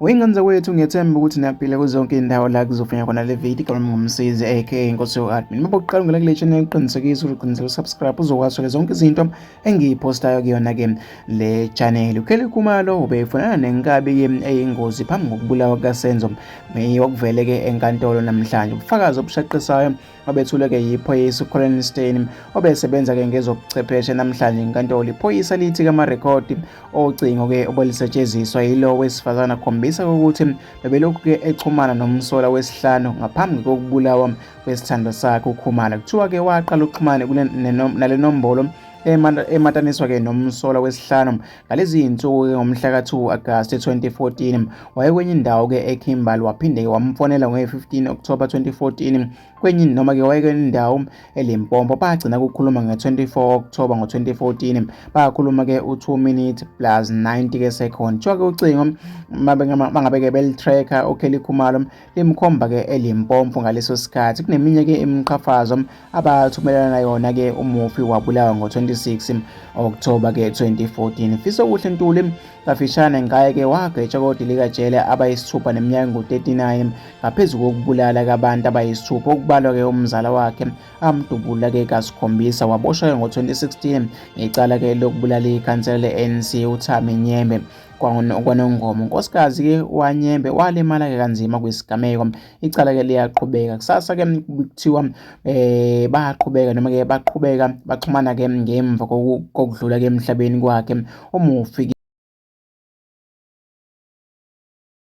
Wey'ngane zakwethu, ngiyethemba ukuthi niyaphila kuzonke iy'ndawo la kuzofunya khona le video. Igama lami nguMsizi aka Inkosi yo-Admin. Uma uqala ungena kule channel, qinisekisa ukuthi uqinisele usubscribe uzokwazi ukuthola zonke izinto engiyiphostayo kuyona-ke le channel. UKelly Khumalo ubefunana nenkabi-ke eyingozi phambi kokubulawa kukaSenzo Meyiwa okuvele-ke enkantolo namhlanje. Ubufakazi obushaqisayo obethulwe-ke yiphoyisa uColin Steyn obesebenza-ke ngezobuchwepheshe namhlanje enkantolo. Iphoyisa lithi-ke amarekhodi ocingo-ke obelisetshenziswa yilo wesifazane akhombisa ukuthi bebelokhu-ke exhumana nomsolwa wesihlanu ngaphambi kokubulawa kwesithandwa sakhe uKhumalo. Kuthiwa-ke waqala ukuxhumana nale nombolo emataniswa-ke nomsolwa wesihlanu ngalezi zinsuku-ke ngomhla ka-2 Agasti 2014. Wayekwenye indawo-ke eKimberley, waphinde-ke wamfonela nge-15 October 2014 kwenye noma-ke wayekwenye indawo eLimpopo. Bagcina ukukhuluma nge-24 October ngo-2014, bakhuluma-ke u-2 minutes plus 90 ke second. Kuthiwa-ke ucingo mangabe-ke beli-tracker uKelly Khumalo limkhomba-ke eLimpopo ngaleso sikhathi. Kuneminye-ke imiqhafazo abathumelana yona-ke. Umufi wabulawa ngo-26 October-ke 2014. Fisokuhle Ntuli kafishane ngaye-ke wagwetshwa kodilikajele abayisithupha neminyaka engu-39 ngaphezu kokubulala kabantu abayisithupha okubalwa-ke umzala wakhe amdubula-ke kasikhombisa. Waboshwa-ke ngo-2016 ngecala-ke lokubulala ikhansela le-ANC uThami Nyembe kwaNongoma. Unkosikazi-ke waNyembe walimala-ke kanzima kwisigameko. Icala-ke liyaqhubeka. Kusasa-ke kuthiwa bayaqhubeka noma-ke baqhubeka baxhumana-ke ngemva kokudlula-ke emhlabeni kwakhe umufi.